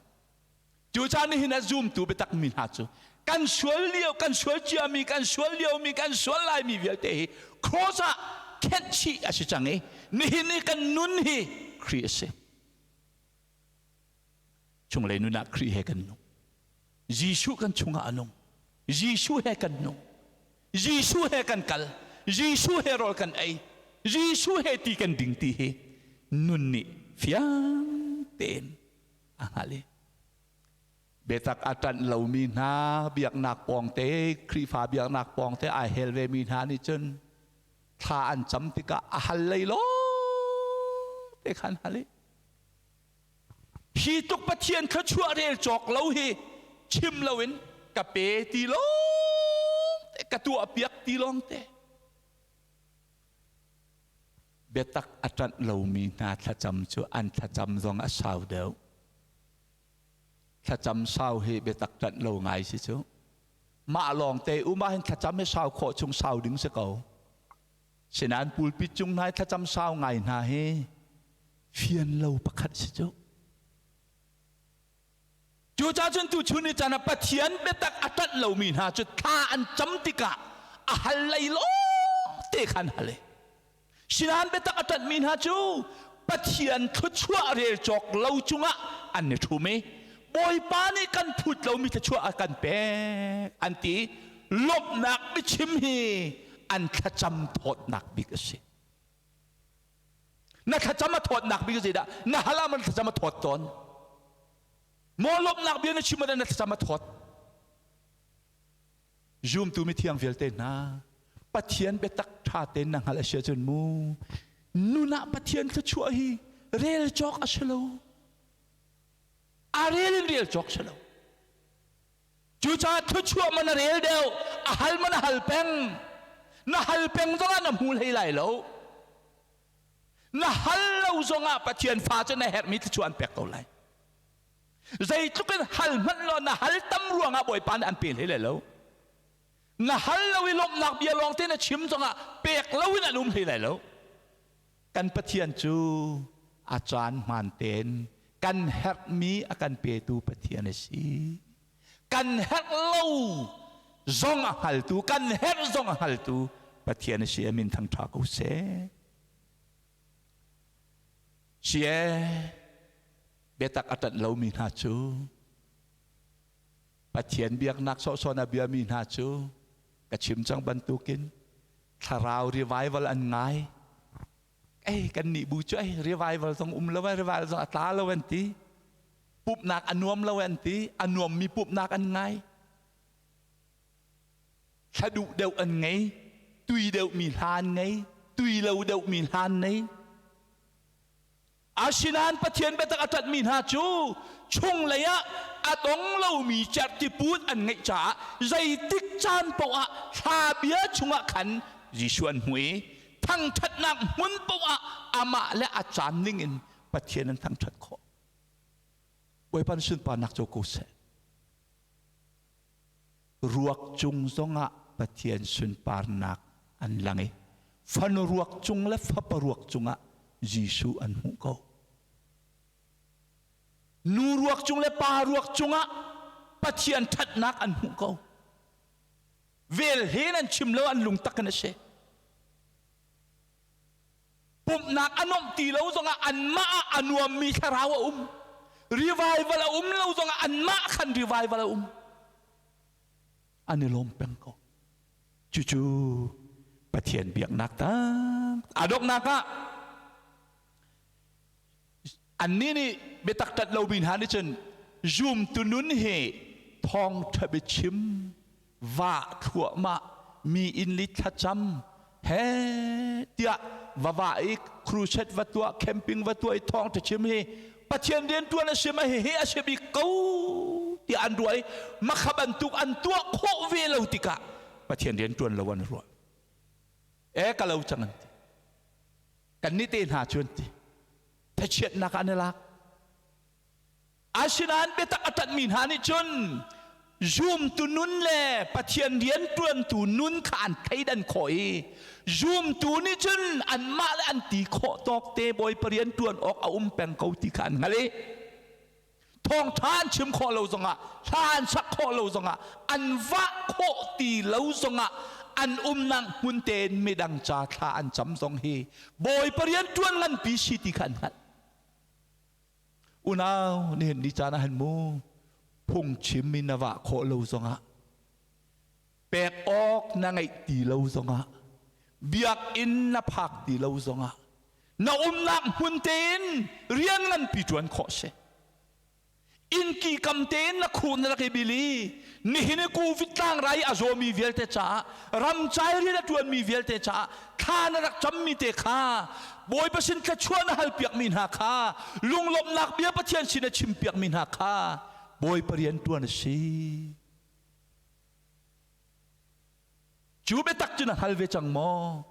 Cucaah nihin a zumtu biatak mi hna cu kan sual lio, kan sual ciami, kan sual liomi, kan sual laimi vialte hi cross ah khenh chih a si cang i nihin i kan nun hi Khrih a si. Chunglei nun ah Khrih he kan nung. Jesuh kan chungah a nung. Jesuh he kan nung. Jesuh he kan kal. Jesuh he rawl kan ei. Jesuh he ti kan ding ti hi nun nih fiang tein a hngalh i biatak a ṭanh lomi hna, biaknak pawngte, Khrihfa biaknak pawngte ai hel vemi hna nih cun thla an cam tikah a hal lei lawng te khan hal i hi tuk Pathian thluachuah rel cawk lo hi chim loin ka pe ti lawng te, ka tuah piak ti lawng te. Biatak a ṭanh lomi hna thlacam cu an thlacam zong a sau deuh. Thlacam sau hi biatak ṭanh lo ngai si cu. Mah lawng te um ahhin thlacam hi sau khawh chung sau ding si ko. Sinain pulpit cung hna i thlacam sau ngai hna hi fian lo pakhat si cu. Cucaah cun tuchun ni caan ah Pathian biatak a ṭanh lomi hna cu thla an cam tikah a hal lei lawng te khan hal i sinain biatak a ṭanhmi hna cu Pathian thluachuah rel cawk lo cungah an i ṭhum i Bawipa nih kan phut lomi thluachuah a kan pek an ti. Lawmhnak biachim hi an thlacam thawtnak bik a si. Na thlacam a thawtnak bik zeidah? Na hal ah na thlacam a thawt tawn maw? Lawmhnak bia na chim ah na thlacam a thawt? Zumtu mithiang vialte hna, Pathian biatak ṭha tein na hngalh a si ahcun mu nun ah Pathian thluachuah hi rel cawk a si lo, a rel in rel cawk si lo. Cucaah thluachuah man a rel deuh, a hal man a hal peng. Na hal peng zongah na hmu hlei lai lo. Na hal lo zongah Pathian fa cu na herhmi thluachuah an pek ko lai. Zeitluk in hal hmanh law na hal tam ruangah Bawipa nih an pe hlei lai lo. Na hal lo i lawmhnak bia lawng te na chim zongah pek lo in an um hlei lai lo. Kan Pathian cu a caan hmaan tein Kan herhmi a kan petu Pathian a si. Kan herh lo zong a hngaltu, kan herh zong a hngaltu Pathian a si. A min thangṭha ko seh. Si ee, biatak a ṭanh lomi hna cu Pathian biaknak sawhsawh na biami hna cu ka chim cang bantukin thlarau revival an ngai. Ei, kan nih bu cu ei revival zong um lo, revival zong a tla lo an ti. Pumhnak a nuam lo an ti. A nuammi pumhnak an ngai. Thla duh deuh an ngei, tui deuhmi hla an ngei, tui lo deuhmi hla an nei. Asinain Pathian biatak a ṭanhmi hna cu chunglei ah a dong lomi cerhtiput an ngeih caah zeitik caan paoh ah thla bia chungah khan Jesuh an hmuh i thangṭhatnak hmun paoh ah amah le a caan ningin Pathian an thangṭhat khawh. Bawipa na sunparnak co ko seh. Ruak cung zongah Pathian sunparnak an lang i fanu ruak cung le fapa ruak cungah Jesuh an hmuh ko. Nu ruak cung le pa ruak cungah Pathian ṭhatnak an hmuh ko. Vel he nan chim lo an lungtak in a si. Pumhnak a nuamh ti lo zongah anmah ah a nuammi thlarau a um. Revival a um lo zongah anmah khan revival a um. An i lawm peng ko. Cucu Pathian biaknak tak a donghnak ah annih nih biatak ṭat lomi hna nih cun zumtu nun hi thawngṭha biachim vah thluahmah mi inn li thlacam he tiah va vah i crusade va tuah camping va tuah i thawngṭha chim hi Pathian rianṭuan a si ma hihi a si bik ko tiah an ruah i makha bantuk an tuah khawh ve lo tikah Pathian rianṭuan lo an ruah. E ka lo cang an ti. Kan nih te hna cu an ti. Thachiatnak an i lak. Asinain biatak a ṭanhmi hna nih cun zumtu nun le Pathian rianṭuantu nun kha an thleidan khawh i zumtu nih cun anmah le an ti khawh tawk te Bawipa rianṭuan awk a um peng ko ti kha an hngalh i thawngṭha an chim khawh lo zongah hla an sak khawh lo zongah an vah khawh ti lo zongah an umnak hmun tein midang ca thla an cam zong hi Bawipa rianṭuan nganpi si ti kha an hngalh. Unau nihin ni caan ah hin mu phungchim in na vah khawh lo zongah pek awk na ngeih ti lo zongah biakinn na phak ti lo zongah na umnak hmun tein rian nganpi ṭuan khawh si. Innki kam tein na khuh na rak i bil i nihin i covid tlangrai a zawmi vialte caah ramcai rian a ṭuanmi vialte caah thla na rak cammi te kha Bawipa sin thluachuah na halpiakmi hna kha lunglawmhnak bia Pathian sin a chimpiakmi hna kha Bawipa rian ṭuan a si. Cu biatak cu na hngal ve cang maw?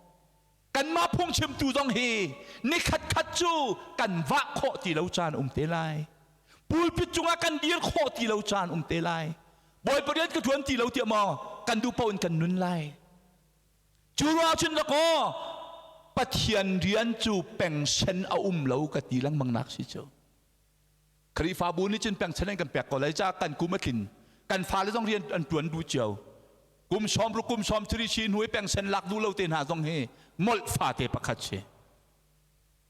Kanmah phungchimtu zong hi nikhat khat cu kan vah khawh ti lo caan um te lai. Pulpit cungah kan dir khawh ti lo caan um te lai. Bawipa rian ka ṭuan ti lo tiah maw kan duh paoh in kan nun lai. Cu ruang cun dakaw Pathian rian cu pengsen a um lo ka ti lengmang nak si cu. Khrihfabu nih cun pengsen an kan pek ko lai caah kan kum a tlin. Kan fale zong rian an ṭuan duh cio. Kum 60 kum 30 si hnu i pengsen lak duh lo te hna zong hi molh fate pakhat si.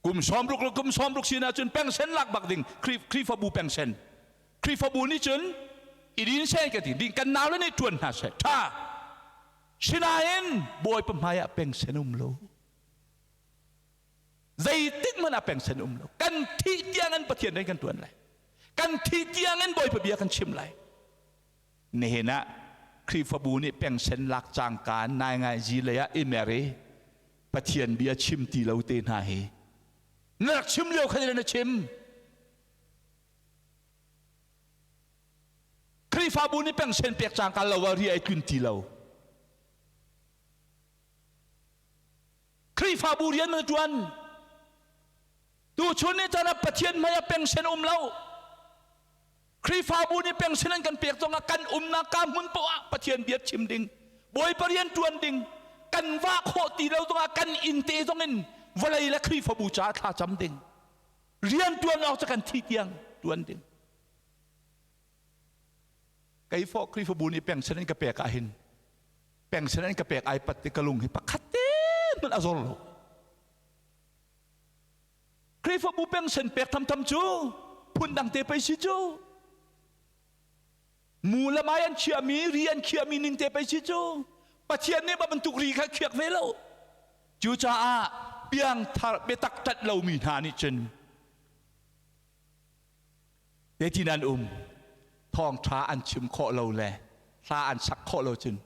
Kum 60 le kum 60 sin ahcun pengsen lak bak ding Khrihfabu pengsen. Khrihfabu nih cun i din seh ka ti ding kan naule nih ṭuan hna seh ṭha. Sinain Bawipa hmai ah pengsen um lo. Zeitik hmanh ah pengsen um lo. Kan thih tiang in Pathian rian kan ṭuan lai. Kan thih tiang in Bawipa bia kan chim lai. Nihin ah Khrihfabu nih pengsen lak cangka nai ngai zi lei ah i mer i Pathian bia chim ti lo te hna hi na rak chim lio khan na chim. Khrihfabu nih pengsen pek cangka lo ah ri ai tlun ti lo. Khrihfabu rian na ṭuan. Tuchun ni caan ah Pathian hmai ah pengsen um lo. Khrihfabu nih pengsen an kan pek zongah kan umnak ka hmun poah ah Pathian bia chim ding, Bawipa rian ṭuan ding, kan vah khawh ti lo zongah kan inn te zongin vawlei le Khrihfabu caah thla cam ding. Rian ṭuan awk cu kan thi tiang. ṭuan ding. Kei fawh Khrihfabu nih pengsen an ka pek ah hin pengsen an ka pek ai pat ti ka lung hi pakhat te hmanh a zor lo. Khrihfabu pengsen pek thamtham cu phundang te pei si cu. Mu le mai an chiahmi ri an khiahmi ning te pei si cu. Pathian nih bantuk ri kha khiak ve lo. Cucaah piangthar biatak ṭanh lomi hna nih cun Zeitin an um? Thawngṭha an chim khawh lo le hla an sak khawh lo cun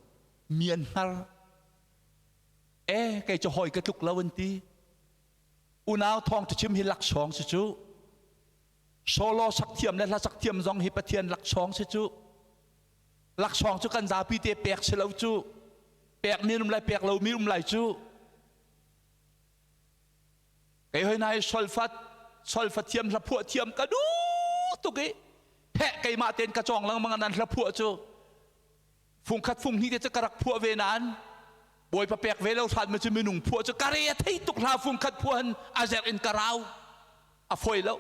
mi an hngar. E, kei cu hawi ka tluk lo an ti. Unau thawngṭha chim hi laksawng si cu. Solo sak thiam le hla sak thiam zong hi Pathian laksawng si cu. Laksawng cu kan zapi te pek si lo cu. Pek mi um lai pek lo mi um lai cu. Kei hoi nai solfa solfa thiam hla phuah thiam ka duh tuk i heh keimah tein ka cawng lengmang nan hla phuah cu fungkhat fung hnih te cu ka rak phuah ve nain Bawipa pek ve lo hrat mi cu minung phuah cu ka re a thei tuk hla fungkhat phuah hin a zerh in ka rau a foi lo.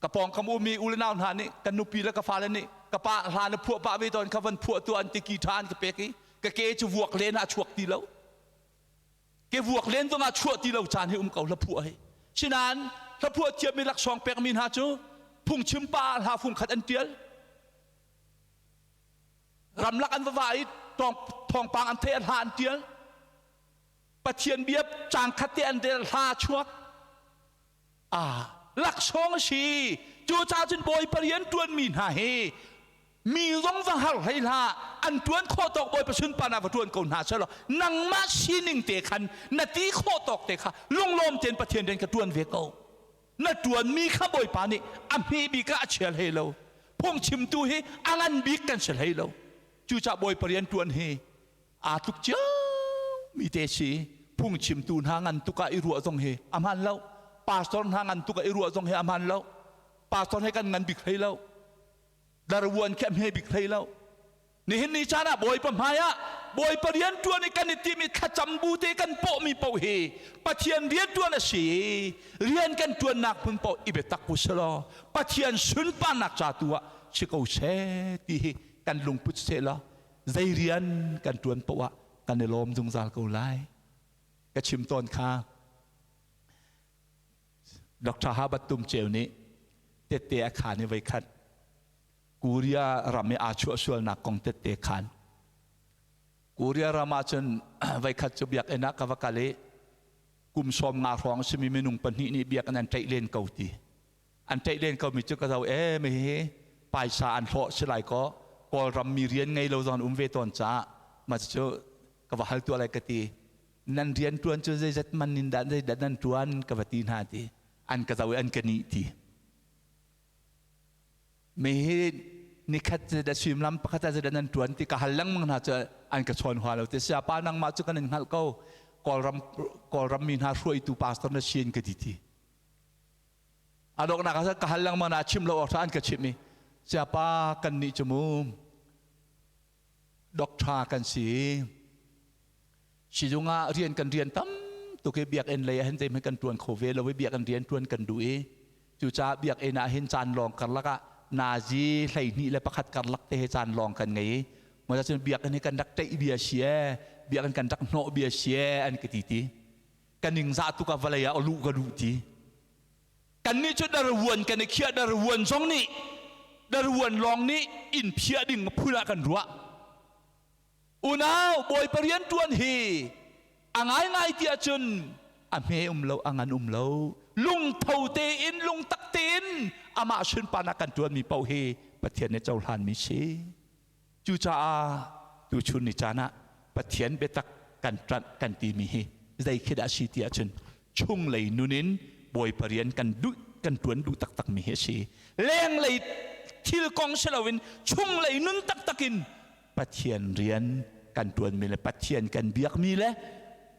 Ka pawngkam ummi u le nau hna nih kan nupi le ka fale nih ka pa hla na phuah pah ve tawn kha van phuah tu an ti ki ṭha an ka pek i ka ke cu vuak len ah a chuak ti lo. Ke vuak len zongah chuah ti lo caan hi um ko hla phuah hi. Sinain hla phuah thiammi laksawng pekmi hna cu phungchim pa ah hla fungkhat an ṭial. Ramlak an va va i thawngpang an theih hla an ṭial. Pathian bia caang khat te an rel hla chuak. Ah, laksawng a si. Cucaah cun Bawipa rian ṭuanmi hna hi mi zong va har hlei hlah, an ṭuan khawh tawk Bawipa sunparnak va ṭuan ko hna selaw nangmah sining te khan na ti khawh tawk te kha lunglawm tein Pathian rian ka ṭuan ve ko. Na ṭuanmi kha Bawipa nih a hme bik ah a chia hlei lo. Phungchimtu hi a ngan bik kan si hlei lo. Cucaah Bawipa rian ṭuan hi aa tluk cio mi te si. Phungchimtu hna ngan tuk ah i ruah zong hi a hmaan lo. Pastor hna ngan tuk ah i ruah zong hi a hmaan lo. Pastor he kan ngan bik hlei lo. Darvuan khi a hme bik hlei lo. Nihin ni caan ah Bawipa hmai ah Bawipa rian ṭuan i kan i tim i thlacam bu te kan pawhmi paoh hi Pathian rian ṭuan a si i rian kan ṭuannak hmun paoh i biatak u selaw Pathian sunparnak ca tu ah si ko seh ti hi kan lungput seh law zei rian kan ṭuan paoh ah kan i lawm zungzal ko lai. Ka chim tawn kha Dr. Habat Tum Ceu nih tette a khaan i voikhat Korea ram i aa chuah sualnak kong tette khaan. Korea ram ah cun voikhat cu biakinn ah ka va kal i kum 50 hrawng a simi minung pahnih nih biakinn an ṭaih len ko ti. An ṭaih len komi cu ka zoh e mi hi paisa an hlawh si lai kaw Kawlram mi rian ngei lo zong an um ve tawn caah mah cu ka va hal tuah lai ka ti. Nan rian ṭuan cu zeizat man in dah zeidah nan ṭuan ka va ti hna ti. An ka zoh i an ka nih ti. Mi hi nikhat zeidah suimilam pakhat ah zeidah nan ṭuan ti ka hal lengmang hna cu an ka chawn hua lo ti. Sayapa nangmah cu kan in hngalh ko. Kawlram Kawlram mi hna hruaitu pastor na si in ka ti ti. A donghnak ah ka hal lengmang na chim lo awk an ka chimh i siapa kan nih cu mu doctor kan si sizung ah rian kan rian tam tuk i biakinn lei ah hin zei kan tuan kho ve lo i biakinn rian tuan kan duh i cucaah biakinn ah hin caan lawng karlak ah nazi 21 karlak te he caan lawng kan ngei i maw cun biakinn hi kan rak ṭeih bia si e biakinn kan rak hnawh bia si e an ka ti ti. Ka ningzah tuk ah vawlei ah luh ka duh ti. Kannih cu darvuan kan i khiah, darvuan zong nih darvuan lawng nih inn phiah ding phun ah kan ruah. Unau Bawipa rian ṭuan hi a ngaingai ti ahcun a hme um lo, a ngan um lo. Lungtho tein, lungtak tein amah sunparnak kan ṭuanmi paoh hi Pathian nih cohlanmi si. Cucaah tuchun ni caan ah Pathian biatak kan ṭanh kan timi hi zei khi dah a si ti ahcun chunglei nun in Bawipa rian kan duh kan ṭuan duh taktakmi hi a si. Lenglei thil kong si loin chunglei nun taktak in Pathian rian kan ṭuanmi le Pathian kan biakmi le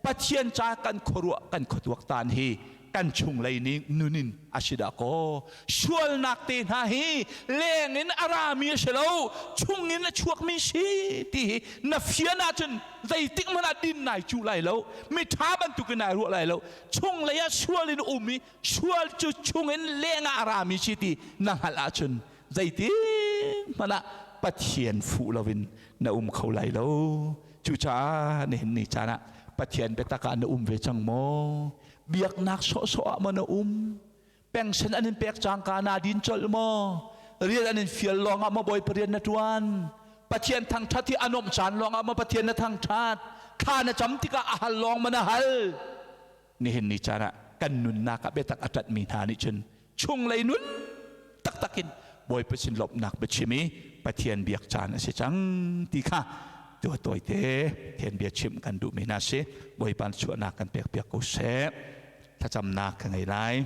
Pathian ca kan khuaruah kan khuatuaktan hi. kan chunglei ning nun in a si dah kaw. Sualnak te hna hi leng in a rami a si lo, chung in a chuakmi si ti hi na fian ahcun zeitik hmanh ah din nai cuh lai lo, miṭha bantukin nai ruah lai lo. Chunglei ah sual in um i sual cu chung in leng ah a rami si ti na hngalh ahcun zeitik hmanh ah Pathian fuh loin na um kho lai lo. Cucaah nihin ni caan ah Pathian biatak ah na um ve cang maw? Biaknak sawhsawh ah maw na um? Pension an in pek cangka naa din colh maw? Rian an in fial lawng ah maw Bawipa rian na ṭuan? Pathian thangṭhat hi a nuamh caan lawng ah maw Pathian na thangṭhat? Thla na cam tikah a hal lawng maw na hal? Nihin ni caan ah kan nunnak ah biatak a ṭanhmi hna nih cun chunglei nun taktak in Bawipa sin lawmhnak biachim i Pathian biak caan a si cang ti kha tua tawite Pathian bia chimh kan duhmi hna si. Bawipa chuahnak kan pek piak ko seh. Thlacamnak ka ngei lai.